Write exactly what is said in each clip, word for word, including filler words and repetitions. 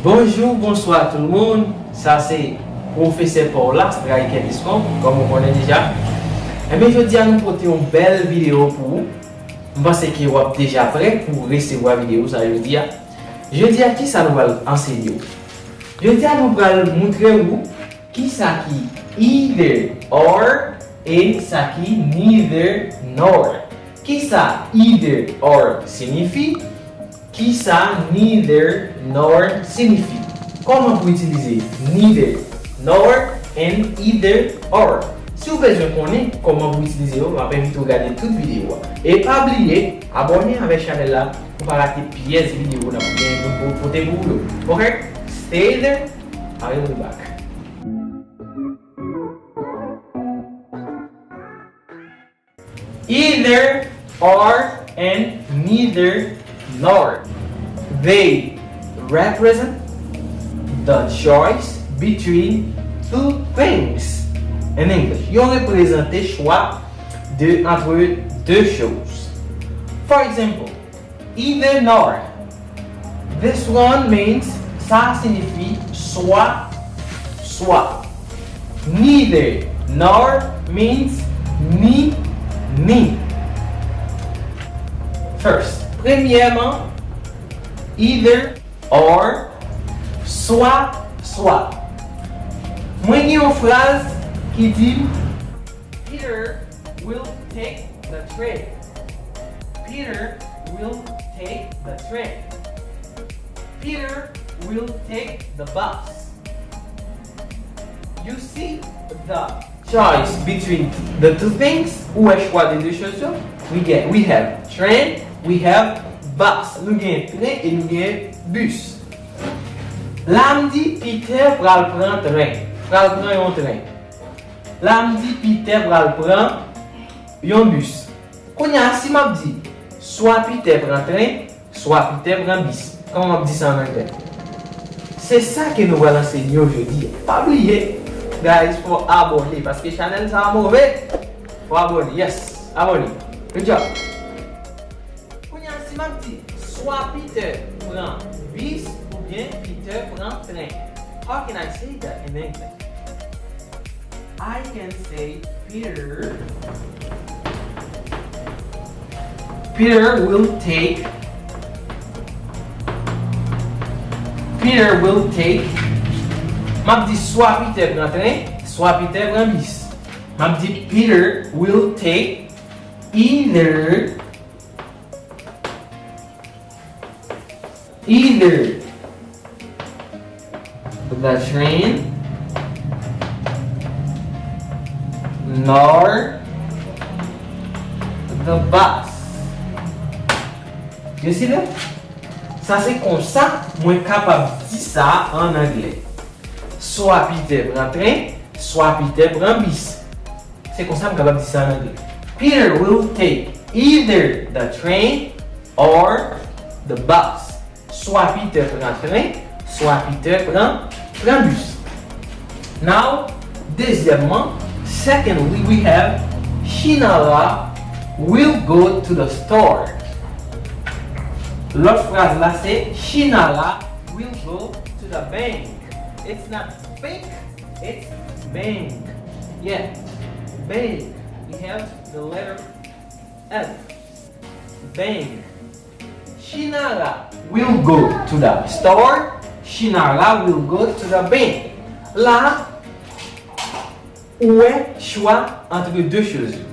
Bonjou, bonswa tout moun. Sa se Pwofesè Paul la, Striker Discount, kòm ou konnen deja. Ebyen, jodi a nou pote yon bèl videyo pou ou. M panse ke w ap deja prè pou resevwa videyo sa jodi a. Jodi a, kisa nou pral ansenye w? Jodi a, nou pral montre ou kisa ki either or e sa ki neither nor. Kisa either or siyifi? Kisa neither nor siyifi? Kòman pou itilize neither nor and either or? Si w bezwen konnen kòman pou itilize yo, m ap envite w gade tout videyo a. E pa bliye abòne avèk chanèl la pou pa rate pyès videyo n ap gen pou pote pou ou yo. Ok? Stay there. I will be back. Either or and neither nor. They represent the choice between two things. In English, yo reprezante chwa de entre deux choses. For example, either nor. This one means, sa a siyifi swa, swa. Neither nor means ni, ni. First, premyèman, either or, swa, swa. Mwen gen yon fraz ki di, Peter will take the train. Peter will take the train. Peter will take the bus. You see the choice between the two things? Ou wè chwa de de choz yo? We get, we have train, we have bus. Nou gen tren e nou gen bis. La m di Peter pral pran tren. Pral pran yon tren. La m di Peter pral pran yon bis. Kounye a, si m ap di swa Peter pran tren, swa Peter pran bis. Kòman m ap di sa an anglè? Se sa ke nou pral ansenye w jodi a. Pa bliye, guys, fò w abòne, paske chanèl sa a move. Fò w abòne, yes, abòne. Good job. Kounye a, si m ap di swa Peter pran bis oubyen Peter pran tren, how can I say that in English? I can say Peter, Peter will take, Peter will take, m ap di swa Peter pran tren, swa Peter pran bis. M ap di Peter will take either, either the train nor the bus. You see that? Sa se konsa mwen kapab di sa an anglè. Swa Peter pran tren, swa Peter pran bis. Se konsa m kapab di sa an anglè. Peter will take either the train or the bus. Swa Peter pran tren, swa Peter pran, pran bis. Now, dezyèmman, secondly, we have Shinara will go to the store. Lòt fraz la se Shinara will go to the bank. It's not bank, it's bank. Yeah, bank. We have the letter L. Bank. Shinara will go to the store. Shinara will go to the bank. La, ou wè chwa antre de choz yo.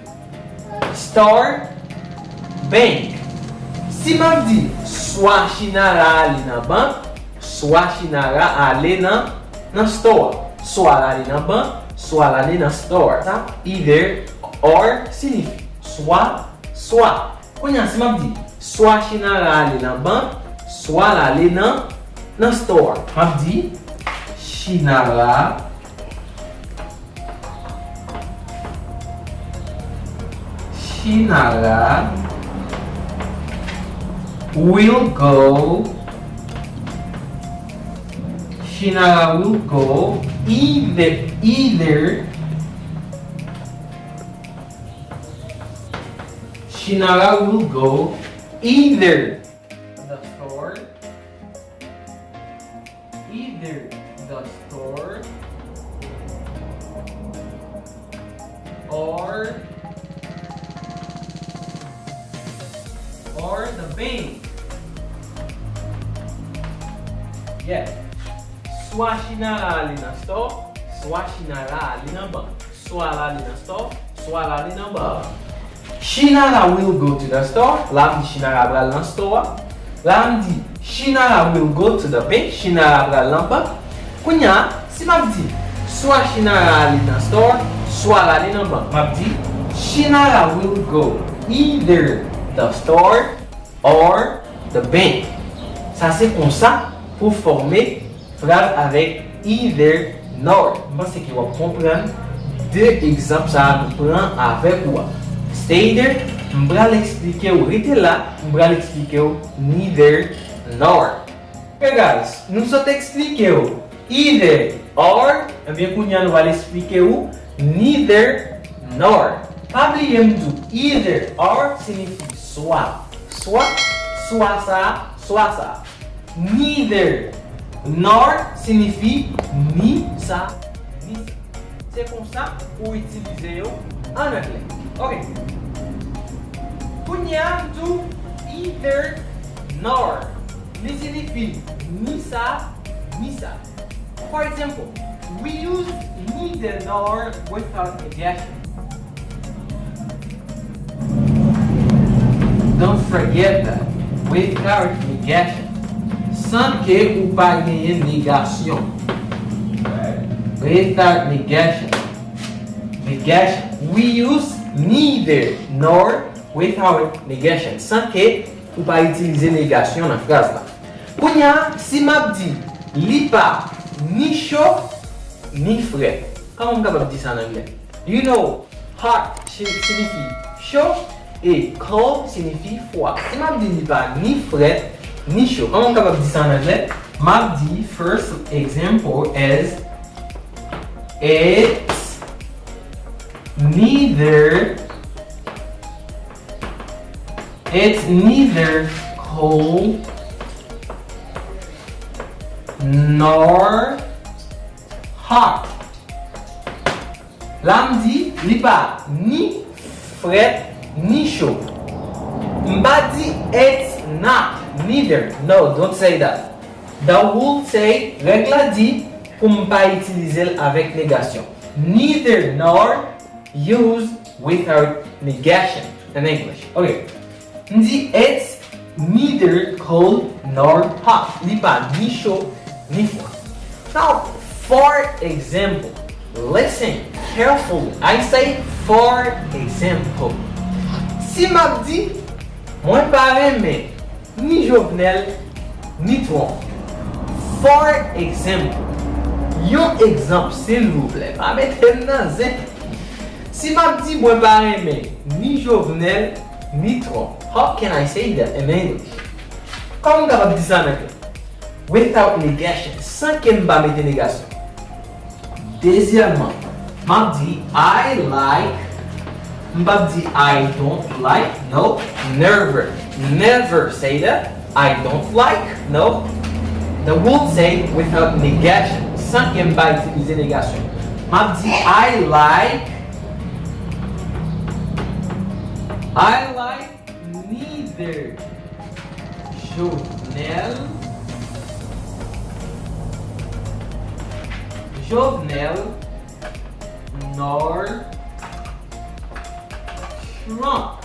Store, bank. Si m ap di swa Shinara ale nan bank, swa Shinara ale nan, nan store. Swa l ale nan bank, swa l ale nan store. Sa either or siyifi swa, swa. Kounye a, si m ap di swa Shinara ale nan bank, swa l ale nan, nan store. M ap di Shinara, Shinara will go, Shinara will go either, either Shinara will go either the store, Either the store or or the bank. Yeah. Swa Shinara ale nan store, swa Shinara ale nan bank. Swa l ale nan store, swa l ale nan bank. Shinara will go to the store. La m di Shinara pral nan store a. La m di Shinara will go to the bank. Shinara pral nan bank. Kounye a, si m ap di swa Shinara ale nan store, swa l ale nan bank, m ap di Shinara will go either the store or the bank. Sa se konsa pou fòme fraz avèk either nor. M panse ke w ap konprann de egzanp sa a nou pran avèk ou a. Stay there, m pral eksplike w, rete la, m pral eksplike w neither nor. Ok guys, nou sot eksplike w either or, ebyen kounye a nou pral eksplike w neither nor. Pa bliye m di w, either or siyifi swa, swa, swa sa, swa sa. Neither nor siyifi ni sa, ni sa. Se konsa ou itilize yo an anglè. Ok. Kounye a, m di w either nor. Li siyifi ni sa, ni sa. For example, we use neither nor without negation. Don't forget that. Without negation. San ke ou pa genyen negasyon. Without negation. Negation. We use neither nor without negation. San ke ou pa itilize negasyon nan fraz la. Kounye a, si m ap di li pa ni cho, ni frèt, kòman m kapab di sa an anglè? You know, hot si- siyifi cho e cold siyifi fwa. Si m ap di li pa ni frèt, ni cho, kòman m kapab di sa an anglè? M ap di, first example is, it's neither, it's neither cold nor hot. La m di, li pa ni frèt, ni cho. M pa di it's not, neither. No, don't say that. The rule say, règ la di, pou m pa itilize l avèk negasyon. Neither nor use without negation in English. Ok. M di, it's neither cold nor hot. Li pa ni cho, ni fwa. Now, for example, listen carefully. I say, for example. Si m ap di, mwen pa renmen ni Jovenel, ni Trump. For example. Yon egzanp, silvouplè. Pa mete m nan zen. Si m ap di mwen pa renmen ni Jovenel, ni Trump, how can I say that in English? Kòman m kapab di sa an anglè? Without negation, san ke m pa mete negasyon. Dezyèmman, m ap di, I like, m p ap di, I don't like, no, never, never say that. I don't like, no. The rule say without negation, san ke m pa itilize negasyon. M ap di, I like, I like neither Jovenel, Jovenel nor Trump.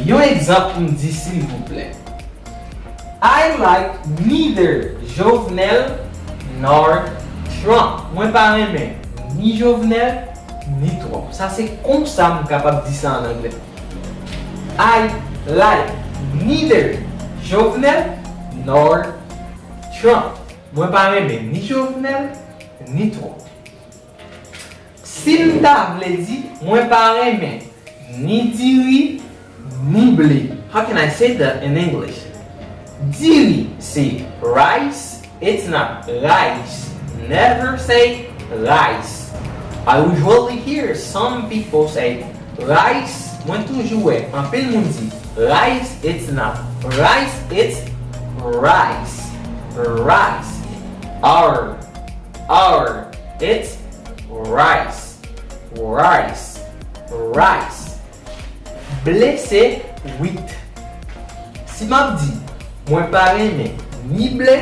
Yon egzanp m di silvouplè. I like neither Jovenel nor Trump. Mwen pa renmen ni Jovenel, ni Trump. Sa se konsa m kapab di sa an anglè. I like neither Jovenel nor Trump. Mwen pa renmen ni Jovenel, ni Trump. Si m ta vle di, mwen pa renmen ni diri, ni ble. How can I say that in English? Diri se rice, it's not rice. Never say rice. I usually hear some people say rice. Mwen toujou wè anpil moun di rice, it's not rice, it's Rice, rice. R, R. It's rice, rice, rice. Ble se wheat. Si m ap di, mwen pa renmen ni ble,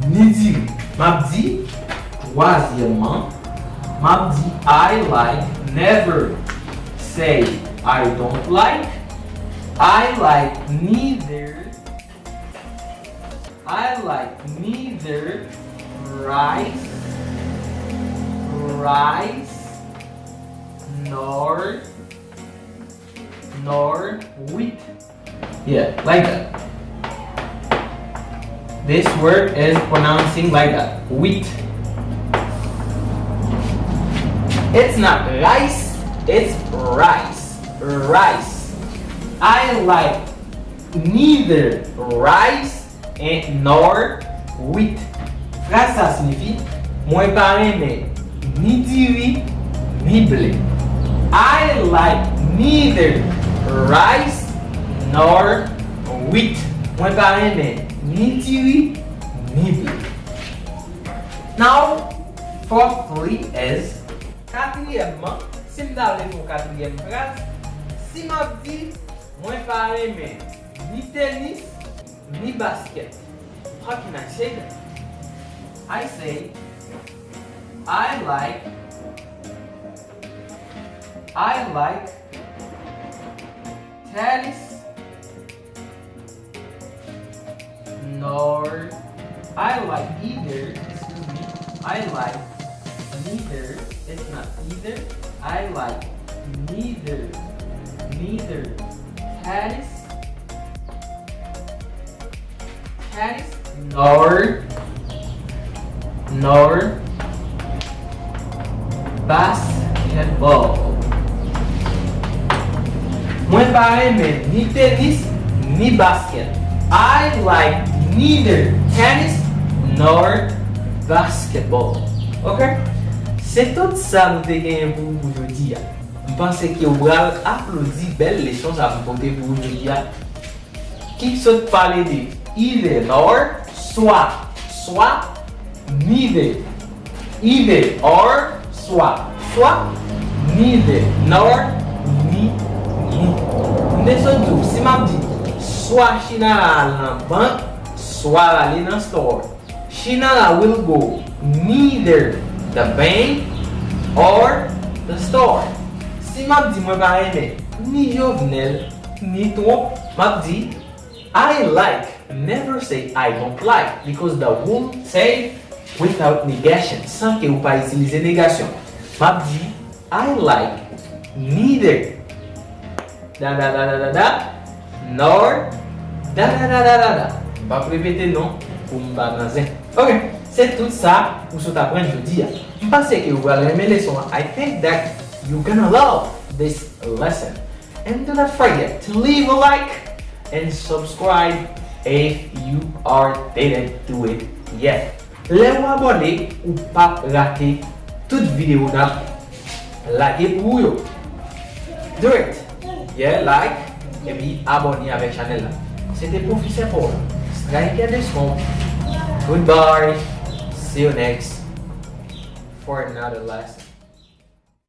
ni diri, m ap di, twazyèmman, m ap di, I like, never say I don't like. I like neither. I like neither rice, rice, nor, nor wheat. Yeah, like that. This word is pronouncing like that. Wheat. It's not rice, it's rice. Rice. I like neither rice and nor wheat. Fraz sa siyifi, mwen pa renmen ni diri, ni ble. I like neither rice nor wheat. Mwen pa renmen ni diri, ni ble. Now, fourthly is, katriyèmman, si m ta vle fè yon katriyèm fraz, si m ap di, mwen pa renmen ni tenis, ni basket. How can I say that? I say, I like, I like tennis, nor, I like either, excuse me, I like neither, it's not either, I like neither, neither tennis, tennis, nor, nor basketball. Mwen pa renmen ni tenis, ni basket. I like neither tennis nor basketball. Ok? Se tout sa nou te genyen pou ou pou jodi a. M panse ke w pral aplodi bèl leson sa m pote pou ou jodi a. Ki sot pale de either, nor, swa, swa, neither. Either, or, swa, swa, neither, nor, ni, ni. M te sot di w, si m ap di, swa Shinara al nan bank, swa l ale nan store. Shinara will go neither the bank or the store. Si m ap di mwen pa renmen ni Jovenel, ni Trump, m ap di, I like, never say I don't like, because the rule say without negation, san ke ou pa itilize negasyon. M ap di, I like neither da da da da da da, nor da da da da da da. M p ap repete non pou m pa nan zen. Ok, se tout sa pou sot aprann jodi a. M panse ke ou pral renmen leson an. I think that you gonna love this lesson. And do not forget to leave a like and subscribe if you are didn't do it yet. Lè w abòne, ou p ap rate tout videyo n ap lage pou ou yo. Do it! Yeah, like, epi abòne avèk chanèl la. Se te Pwofesè Paul, Striker de Son. Goodbye. See you next for another lesson.